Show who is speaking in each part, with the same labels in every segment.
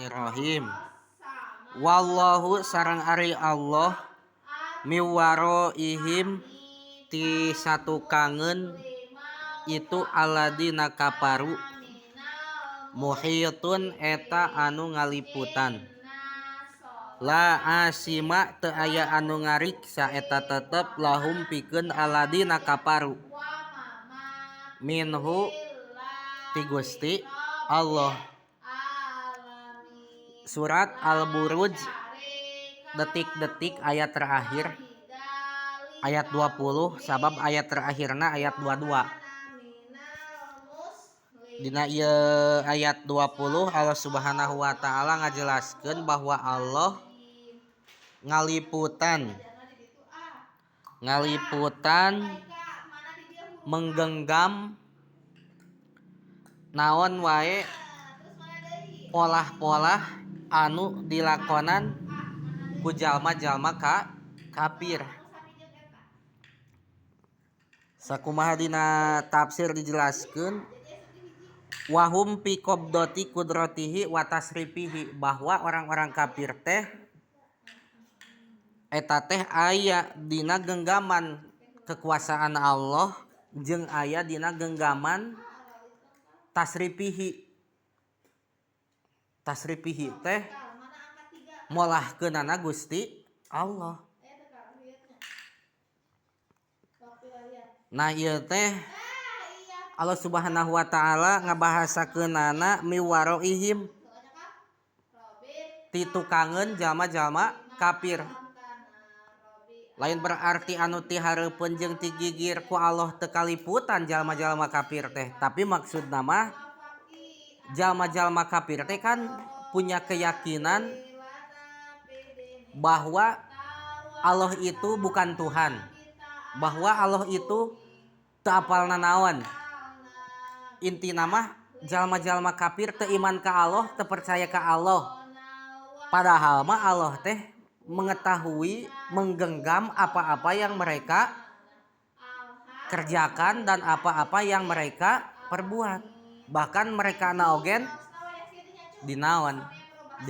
Speaker 1: Bismillahirrahmanirrahim. Wallahu sareng ari Allah miwaraihim ti satukangeun itu alladzina kafaru muhitun eta anu ngaliputan. La asima teu aya anu ngariksa eta tetep lahum pikeun alladzina kafaru minhu ti Gusti Allah. Surat Al-Buruj detik-detik ayat terakhir ayat 20, sabab ayat terakhirna ayat 22. Dina ieu ayat 20 Allah Subhanahu wa taala ngajelaskeun bahwa Allah ngaliputan ngaliputan menggenggam naon wae polah-polah anu dilakonan ku jalma-jalma ka kafir. Sakumaha dina tafsir dijelaskeun wahum fi qabdati qudratihi wa tasrifihi, bahwa orang-orang kafir teh eta teh aya dina genggaman kekuasaan Allah jeung aya dina genggaman tasrifihi. Tasrifihi teh molahkeunana Gusti Allah. Nah ieu teh Allah Subhanahu wa taala ngabahasakeunana miwaroihim ti tukangeun jalma-jalma kafir. Lain berarti anu ti hareupeun jeung ti gigir ku Allah teu kaliputan jalma-jalma kafir teh, tapi maksudna mah jalma-jalma kafir teh kan punya keyakinan bahwa Allah itu bukan Tuhan, bahwa Allah itu teu apal nanaon. Intina mah jalma-jalma kafir teu iman ka Allah, teu percaya ka Allah. Padahal mah Allah teh mengetahui, menggenggam apa-apa yang mereka kerjakan dan apa-apa yang mereka perbuat. Bahkan mereka naogen dinaon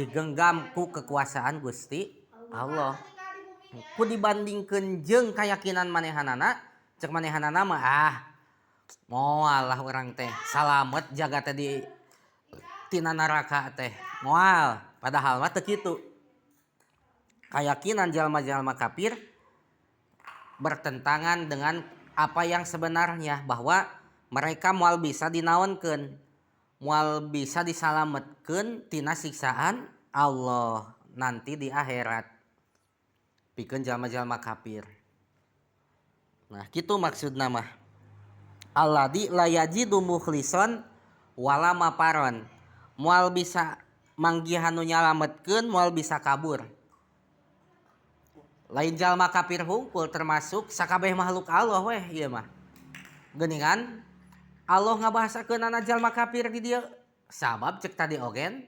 Speaker 1: digenggam ku kekuasaan Gusti Allah. Ku dibandingkeun jeung keyakinan manehanana, cek manehanana mah ah moal lah urang teh salamet jaga teh di tina neraka teh moal, padahal mah teu kitu. Keyakinan jalma-jalma kafir bertentangan dengan apa yang sebenarnya, bahwa mereka moal bisa dinaonkeun, moal bisa disalametkeun tina siksaan Allah nanti di akhirat pikeun jalma-jalma kafir. Nah kitu maksudna mah alladzi la yajidu mukhlison wala mafaron, moal bisa manggihan nu nyalametkeun, moal bisa kabur. Lain jalma kafir hungkul, termasuk sakabeh makhluk Allah weh ieu mah. Geuningan Allah ngabahasakeunana jalma kafir di dieu sabab cek tadi ogen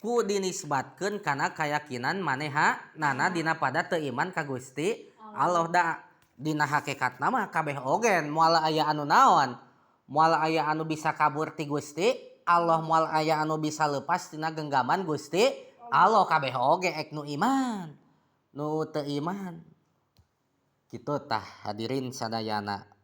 Speaker 1: ku dinisbatkeun kana keyakinan maneha nana dina pada teu iman ka Gusti Allah. Da dina hakikatna mah kabeh ogen moal aya anu naon, moal aya anu bisa kabur ti Gusti Allah, moal aya anu bisa lepas tina genggaman Gusti Allah, kabeh oge ek nu iman nu teu iman. Kitu tah hadirin sadayana.